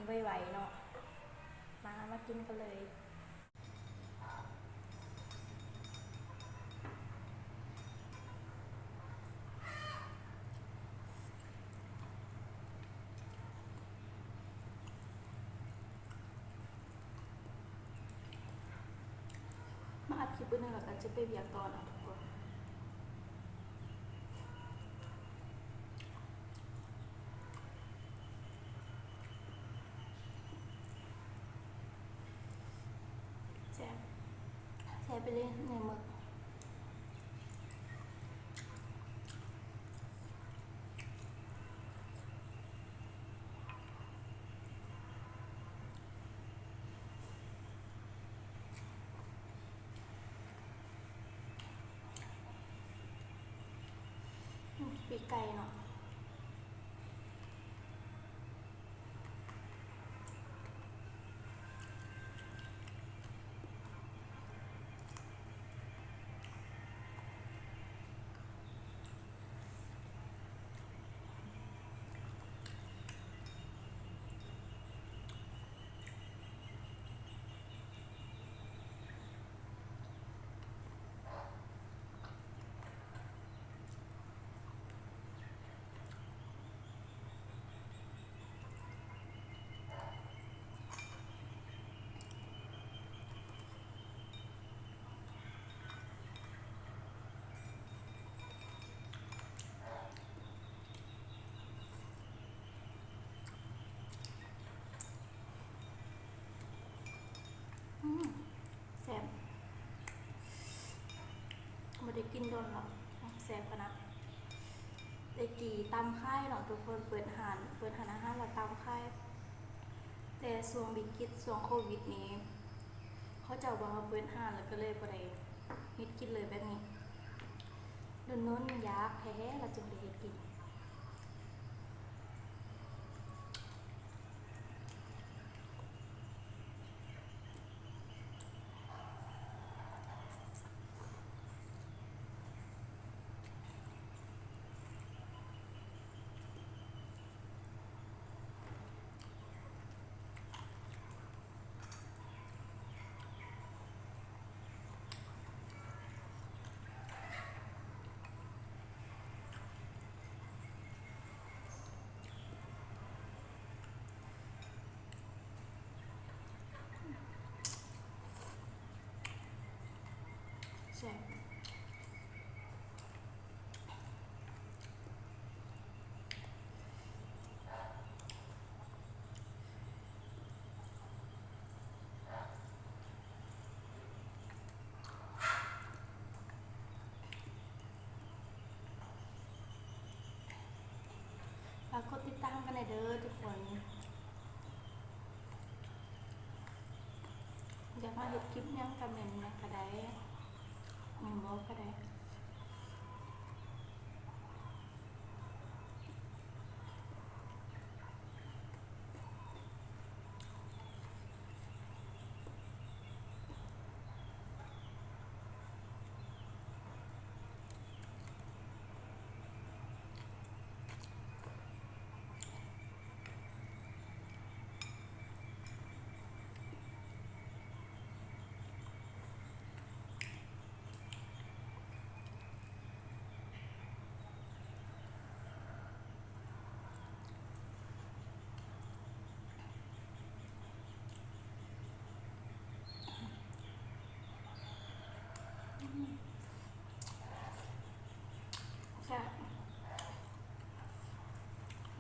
ໄວໆເນາະ. ມາ ມາກິນກັນເລີຍ. ມາອັດຄລິບບຶດໜຶ່ງ ແລ້ວກໍຈະໄປວຽກຕໍ່ເນາະທຸກຄົນ. ແຊບ ແຊບອີ່ຫຼີ ເນື້ອໝຶກ. ອືມ ປີກໄກ່ເນາະ. ອືມ ແຊບ ບໍ່ໄດ້ກິນດົນແລ້ວ ແຊບຂະໜາດ. ແຕ່ກີ້ຕຳຂາຍເນາະທຸກຄົນ ເປີດຮ້ານ ເປີດຮ້ານອາຫານແລ້ວຕຳຂາຍ ແຕ່ຊ່ວງວິກິດ ຊ່ວງໂຄວິດນີ້ ເຂົາເຈົ້າບໍ່ໃຫ້ເປີດຮ້ານ ແລ້ວກໍເລີຍບໍ່ໄດ້ເຮັດກິນເລີຍແບບນີ້. ດົນໆຢາກແທ້ໆ ລະຈຶ່ງໄດ້ເຮັດກິນ. ແຊບ. ຝາກກົດຕິດຕາມກັນແດ່ເດີທຸກຄົນ. ຢາກໃຫ້ເຮັດຄລິບຫຍັງກະເມັ້ນມາກະໄດ້ ເມັ້ນບອກກະໄດ້. ແຊບ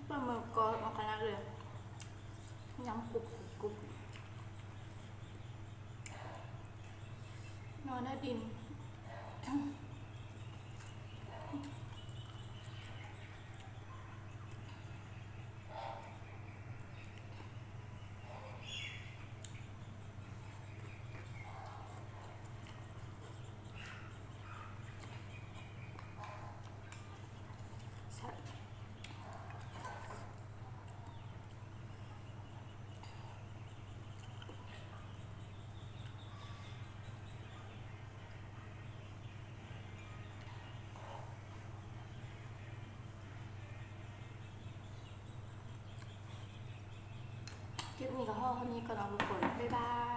ປາໝຶກກອບຂະໜາດເລີຍ ຍຳກຸບໆ ນອນໃນດິນ. ອ ກໍພໍເທົ່ານີ້ກ່ອນເນາະທຸກຄົນ ບາຍບາຍ.